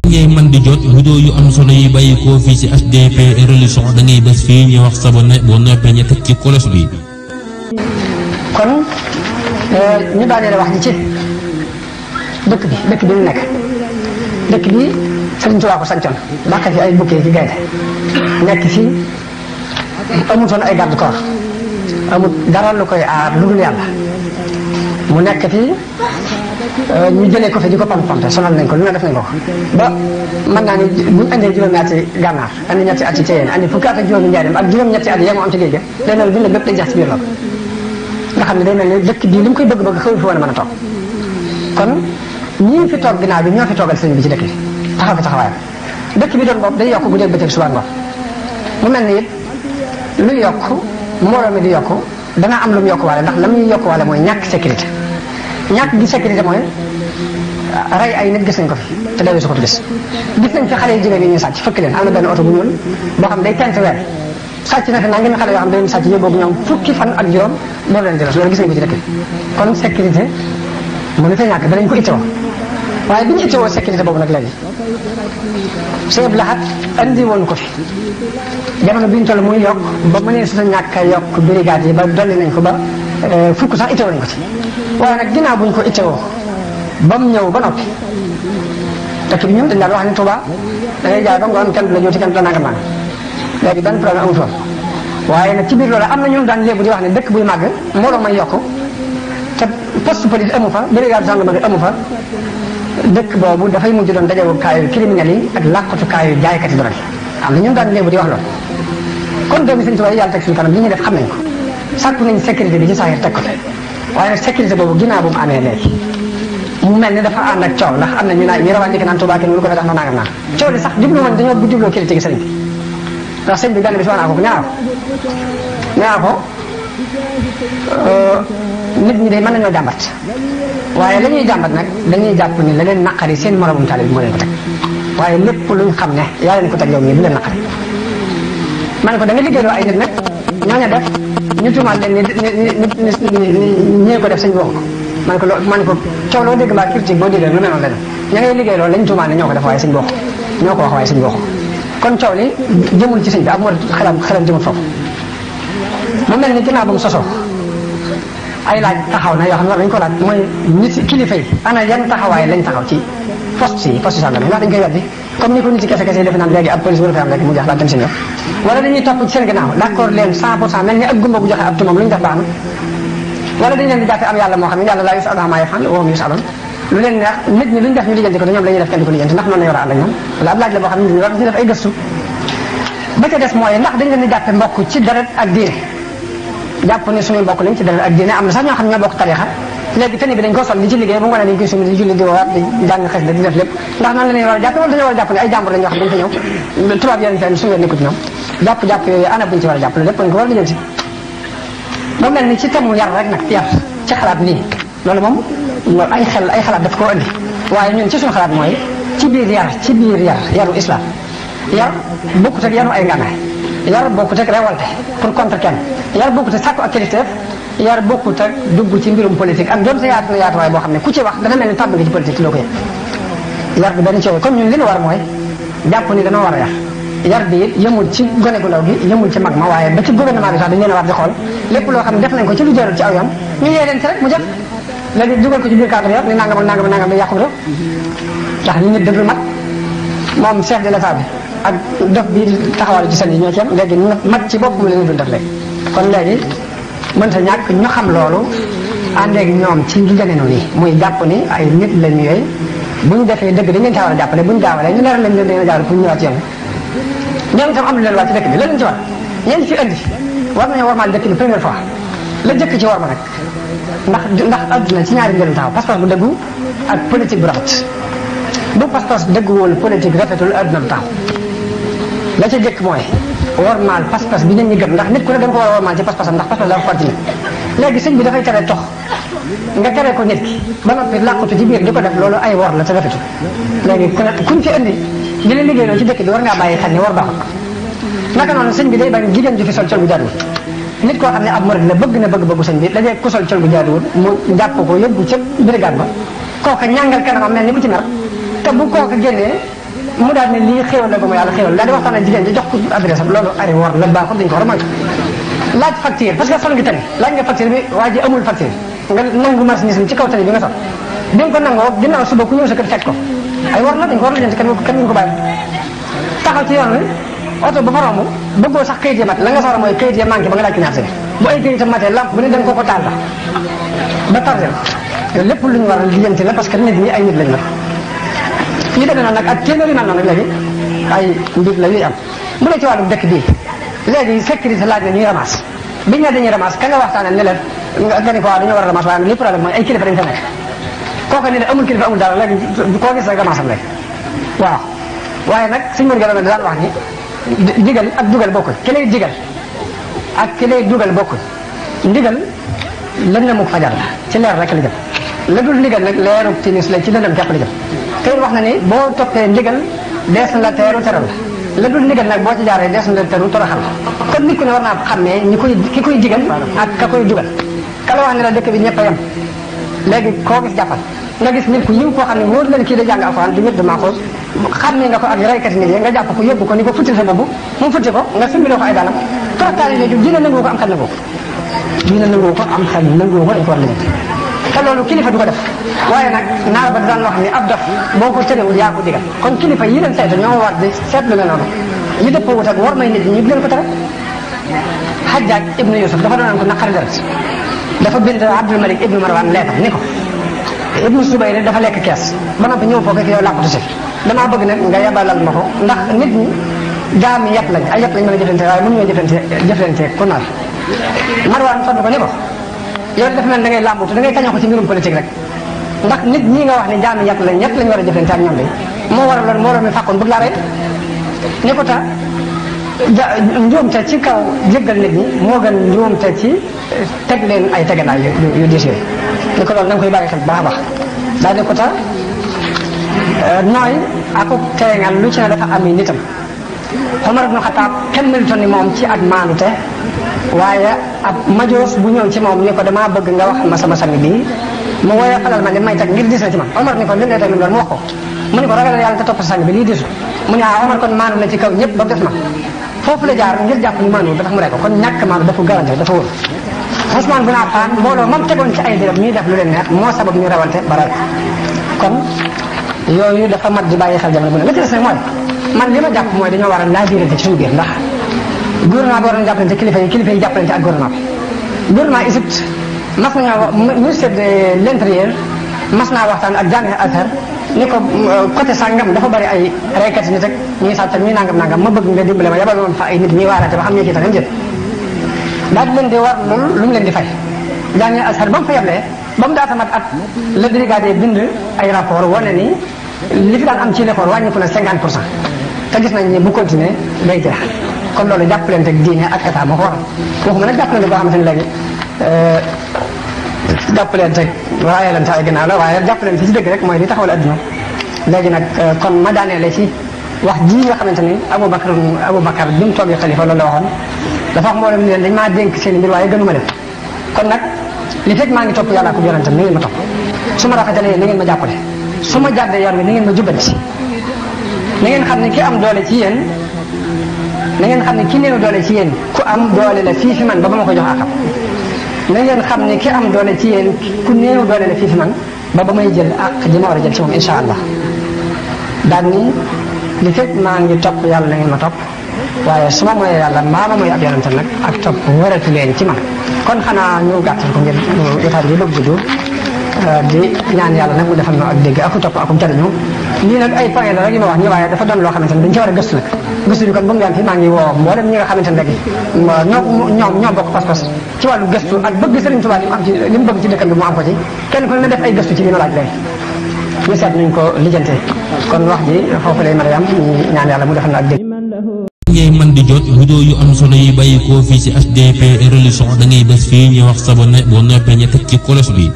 ngay man di jot vidéo yu am solo yi bàyyi ko fii ci HDP religion da ngay bés fii ñu wax sabone boo noppee ñu teg ci kolos bi. kon ñu daaneel wax ji ci dëkk bi ñu nekk dëkk bi Sëriñ Tuubaa ko sancoon bàq fi ay bukkee ci gaynde nekk fii amutoon ay garde corps amul dara lu koy aar lu dul yàlla mu nekk fii ñu jëlee ko fi di ko pamte sonal nañ ko lu ne def nañ ko ba mën naa ni buñ andee juróomi at ci gànnaar andi ñetti at ci Ceyeen andi fukki at ak juróomi njaareem ak juróom-ñetti at yi mu am ci géej ga day mel bi la bépp day jax ci biir loolu nga xam ne day mel ni dëkk bii li mu koy bëgg-bëgg xëy fi woon a mën a toog kon ñii fi toog ginnaaw bi ñoo fi toogal sëriñ bi ci dëkk bi taxaw fi taxawaayam dëkk bi doon boobu day yokk bu dee bëccëg suba ngoon mu mel ni it lu yokk mbooloo mi di yokk dana am lu mu yokk waale ndax la muy yokk waale mooy ñàkk sécurité ñàkk gi sécurité mooy rey ay nit gis nañ ko fi te dawee su ko gis nañ fi xale yu jigéen yi ñuy sàcc fëkk leen am na benn oto bu ñuul boo xam day tent weer sàcc na fi naa ngeen xale yoo xam ne dañuy sàcc yóbbu ñoom fukki fan ak juróom loolu leen di loolu gis nañ ko ci dëkk bi kon sécurité mënu fee ñàkk danañ ko ittewoo waaye bi ñu ittewoo sécurité boobu nag léegi Sëñ Lahat andi woon ko fi jamono bi ñu toll muy yokk ba mënee su ta ñàkk a yokk brigade yi ba dolli nañ ko ba fukk sax ittewoo nañ ko ci waaye nag ginnaaw buñ ko ittewoo ba mu ñëw ba noppi dëkk bi ñun dañ daan wax ne Touba da ngay jaay ba ngoon kenn du la ñëw ci kenn du la nangam léegi benn problème amul woon waaye nag ci biir loolu am na ñun daan léegi di wax ne dëkk buy màgg mbooloo may yokku te poste police amu fa brigade gendarmerie amu fa dëkk boobu dafay mujj doon dajewu kaayu criminel yi ak làqatu kaayu jaaykati drogue am na ñun daan léegi di wax loolu kon doomi Sëñ Tuubaa yàlla teg suñu kanam li ñuy def xam nañ ko sàkku nañ sécurité bi ci saxir teg ko waaye nag sécurité boobu ginnaaw bu mu amee léegi mu mel ni dafa ànd ak coow ndax am na ñu naan ñu rawaan njëkk naan Tuubaa kenn lu ko fa tax na nangam naa coow li sax jublu woon dañoo bu jubloo critique sëñ bi ndax sëñ bi benn bi si wax naa ko ñaa ko nit ñi de mën nañoo jàmbat waaye la ñuy jàmbat nag dañuy jàpp ni la leen naqari seen moromum taalib bi moo leen ko teg waaye lépp luñ xam ne yaa leen ko teg yow mii du leen naqari man ko da nga liggéeyloo ay nit nag ñooñu def ñu tuumaal leen ñee ko def sëñ bokk man ko coow loo dégg mbaa critique boo déggee lu mel noonu la ña ngay liggéeyloo lañ tuumaal ne ñoo ko def waaye sëñ bokk ñoo ko wax waaye sëñ bokk kon coow li jëmul ci sëñ bi ak moo xelam jëmul foofu mu mel ni ginnaaw ba mu sosoo ay laaj taxaw na yoo xam ne war nañu ko laaj mooy nit kilifa yi ana yan taxawaay lañ taxaw ci poste gendarmerie ndax dañ koy weddi comme ni ko nit yi kese defe naan léegi ab police bu am rek mu jox daal dem seen yoon wala dañuy topp ci seen gannaaw d'accord leen 100% mel ni ak gumba bu joxe ab tumam lu ñu def baax na wala dañ leen di jàppe am yàlla moo xam ne yàlla laa yus'alu ammaa yaf'alu wa hum yus'aluun lu leen neex nit ñi lu ñu def ñu lijjanti ko te ñoom la ñuy def kenn di ko lijjanti ndax noonu la ñu war a ànd ak ñoom wala ab laaj la boo xam ne nit ñi war nañu def ay gëstu ba ca des mooy ndax dañ leen di jàppe mbokk ci deret ak diine jàpp ne suñuy mbokk lañ ci deret ak diine am na sax ñoo xam ne ñoo bokk tarixa léegi tenue bi dañ ko sol di ci liggéey ba mu wane dañ koy sumi di julli di woowaat di jàng xes di def lépp ndax noonu la ñuy war a jàppe wala dañoo war a jàpp ne ay jàmbur la ñoo xam dañ fa ñëw tubaab yenn fenn suñu nekku ci ñoom jàpp yooyu ana buñ ci war a jàpp lépp lañ ko war a lijjanti ba mel ni ci temu yar rek nag yar ci xalaat nii loolu moom ay xalaat daf koo andi waaye ñun ci suñu xalaat mooy ci biir yar yaru islam yar bokkut ak yaru ay ngànnaay yar bokkut ak révolte pour contre kenn yar bokkut ak sàkku ak kilifteef yar bokkut ak dugg ci mbirum politique am doon sa yaatu na yaatuwaay boo xam ne ku ci wax dana mel ni tàbb nga ci politique loo ko yëg yar bi benn coow comme ñun li ñu war mooy jàpp ni dañoo war a yar bi it yëmul ci gone gu ndaw gi yëmul ci mag ma waaye ba ci gouvernement bi sax dañ leen a war di xool lépp loo xam ne def nañ ko ci lu jarul ci aw yoon ñu yee leen ci rek mu jot léegi dugal ko ci biir cadre yar ni nangam ak nangam ak nangam da yàqu réew ndax li nit dëgg mat moom chef de l'état bi ak dof bii taxawal ci seen yi ñoo ci am léegi mat ci boppam la ñu dul def léegi kon léegi mënta ñàkk ñu xam loolu àndeeg ñoom ci lu demee noonu yi muy jàpp ni ay nit la ñu yooyu bu ñu defee dëgg dañ leen caa war a jàppale bu ñu jaawalee ñu leeral lañ leen dina jaawale pour ñu ñëwaat ci yoon ñoom itam am lu leen wàcc ci dëkk bi la leen ci war ñeen fi indi war nañoo warmaal dëkk bi première fois la jëkk ci war ma nag ndax adduna ci ñaari njëriñ taxaw passeport bu dëggu ak politique bu rafet bu passeport dëgguwul politique rafetul adduna bu taxaw la ca jëkk mooy warmaal pas-pas bi nit ñi gëm ndax nit ku ne da nga ko war a warmaal ci pas-pasam ndax pas-pas dafa continué léegi sëñ bi dafay tere tox nga tere ko nit ki ba noppi làqutu ci biir di ko def loolu ay war la te rafetul léegi ku ne kuñ fi indi di la liggéeyloo ci dëkk bi war ngaa bàyyi xel ni war baaxul naka noonu sëñ bi day bañ jigéen ju fi sol col bu jaaduwul nit koo xam ne ab murid la bëgg na bëgg-bëggu sëñ bi dajee ku sol col bu jaaduwul mu jàpp ko yóbbu ca brigade ba kooka ñàngal kanamam mel ni ku ci nar te bu kooka génnee mu daal ne lii xéwal la ba ma yàlla xéwal daal di waxtaan ak jigéen ji jox ko adresse am loolu ari war la baaxul dañ ko war a moytu laaj facture parce que sol ngi tane laaj nga facture bi waa ji amul facture nga nangu marchandise ci kaw tane bi nga sol bi nga ko nangoo ginnaaw suba ku ñëw sa kër fekk ko ay war la dañ ko war a lijjanti kenn ñu ko bàyyi taxaw ci yoon wi oto ba fa romb bëggoo sax kayit yi mat la nga soxla mooy kayit yi manqué ba nga laaj ko ñaar bu ay kayitam matee lamp bu ne da nga ko taal ba tardé yooyu lépp lu ñu war a lijjanti la parce que nit ñi ay nit lañ la ñu demee noonu nag ak téeméeri mel noonu léegi ay mbir la yuy am bu dee ci wàllu dëkk bii léegi sécurité laaj na ñuy ramasse biñ ne dañuy ramasse ka nga waxtaanee ne leen nga ni ko waaw dañoo war a ramasse waaye li problème mooy ay kilifa dañ fa nekk kooku ne amul kilifa amul dara léegi koo gis rek ramasse am léegi waaw waaye nag suñu mën nga daan wax ni digal ak dugal bokkul ki lay digal ak ki lay dugal bokkul ndigal lan la mu fajar la ci leer rek la jëm la dul ndigal nag leeru timis la ci lëndëm képp la jëm tey wax na ni boo toppee ndigal dees na la teeru teral la dul ndigal nag boo ci jaaree dees na la teeru toroxal kon nit ku ne war naa xàmmee ki koy digal ak ka koy dugal ka la wax ne la dëkk bi ñëpp a yem léegi koo gis jàppal nga gis nit ku yiw koo xam ne wóor la kii da jàng alxuraan du ñëpp damaa ko xàmmee nga ko ak raykati nit yi nga jàpp ko yóbbu ko ni ko futtil sa boobu mu futti ko nga sumbiloo ko ay daanam toroxtaane jooju dina nangu ko am xel nangu ko dina nangu ko am xel nangu ko dañ ko war la te loolu kilifa du ko def waaye nag naar ba daan wax ni ab dof boo ko tënewul yaa ko digal kon kilifa yi leen saytu ñoo war di seetlu nga noonu yi dëppoo wut ak war may nit ñi ñu leen ko tere Hajjaaj ibnu Yusuf dafa doon ko naqari deret dafa bind Abdul Malik ibnu Marwan leetar ni ko ibnu Subayr dafa lekk kees ba noppi ñëw foofu yow làqatu si damaa bëgg nag nga yabalal ma ko ndax nit ñi jaami yàpp lañ ay yàpp lañ mën a jëflante waaye mënuñoo jëflante ku naar Marwan tontu ko ni ko yow dafa mel da ngay làmbutu da ngay kañoo ko ci mbirum politique rek ndax nit ñi nga wax ne jaami yàpp lañ ñett lañ war a jëflante ak ñoom de moo waral loolu moo mi fàkkoon bëgg laa rey ni ko ta njuumte ci kaw jéggal nit ñi moo gën njuumte ci teg leen ay tegandaay yu diis yooyu ni ko loolu da nga koy bàyyi xel baax a baax daal di ko ta nooy ako teeŋal lu ci ne dafa am nitam Omar ibn Khattab kenn melutoon ni moom ci ak maanute waaye ab majoos bu ñëw ci moom ni ko damaa bëgg nga wax ma sama sang bii mu woowee xalal ma li may teg ngir diis na ci man Omar ni ko li lay teg mu wax ko mu ni ko ragal yàlla te topp sang bi lii diisu mu ne Omar kon maanu la ci kaw ñëpp ba mu def ma foofu la jaar ngir jàpp ni maanu ba tax mu rey ko kon ñàkk maanu dafa garanti dafa wóor Ousmane bin Affan mbooloo moom tegoon ci ay diram ñuy def lu leen neex moo sabab ñu rawante ba rey kon yooyu dafa mat di bàyyi xel jamono bu ne la ci des nag mooy man li ma jàpp mooy dañoo war a laabirante ci suñu biir ndax gouvernement bi war nañu jàppalante kilifa yi jàppalante ak gouvernement bi gouvernement Égypte mas nañoo ministère de l'intérieur mas naa waxtaan ak Jaami Azhar ni ko côté sàngam dafa bari ay reykat nit ak ñuy sàcc ñuy nangam ma bëgg nga dimbale ma yabal woon fa ay nit ñuy waaraate ba xam ñoo ci tax jël daal di leen di war loolu lu mu leen di fay Jaami Azhar ba mu fa yeblee ba mu daata mat at la brigade bind ay rapport wane ni li fi daan am ci l'effort wàññiku na 50% te gis nañ ne bu continuer day jeex kon loolu jàppalante ak diine ak état moo ko waral waxuma nag jàppalante boo xamante ne léegi jàppalante raayalante ay gannaaw la waaye jàppalante ci dëgg rek mooy li taxawal adduna léegi nag kon ma daaneele ci wax ji nga xamante ni Aboubacar bi mu toogee xalifa loolu la waxoon dafa wax mboolem ni leen dañ maa dénk seen mbir waaye gënuma leen kon nag li fekk maa ngi topp yàlla ko yonentam ni ngeen ma topp su ma rafetalee ni ngeen ma jàppale su ma jàddee yoon wi ni ngeen ma jubbanti na ngeen xam ne ki am doole ci yéen na ngeen xam ne ki néew doole ci yéen ku am doole la fii fi man ba ma ko jox akam na ngeen xam ne ki am doole ci yéen ku néew doole la fii fi man ba may jël ak ji ma war a jël ci moom insha allah daal ni li fekk maa ngi topp yàlla na ngeen ma topp waaye su ma mooy yàlla maa ma mooy ab yonentam nag ak topp waratu leen ci man kon xanaa ñu gàttal ko ngir jotaay bi bëgg gudd di ñaan yàlla nag mu defal no ak dégg aku topp akum jariñu lii nag ay point la rek yi ma wax ñi waaye dafa doon loo xamante ne dañ ci war a gëstu nag gëstu bi kon bu mu yaan fi maa ngi woo mboolem ñi nga xamante ne rek ñoo bokk pas-pas ci wàllu gëstu ak bëgg Sëriñ Tuubaa li mu am ci li mu bëgg ci dëkkam bi mu am ko ci kenn ku ne def ay gëstu ci li ma laaj léegi ñu seet nuñ ko lijjante kon wax ji foofu lay mën a yam ñu ñaan yàlla mu defal no ak dégg ngay man di jot vidéo yu am solo yi bàyyi koo fii ci HDP Religion da ngay bés fii ñu wax sabonné boo noppee ñu teg ci cloche bi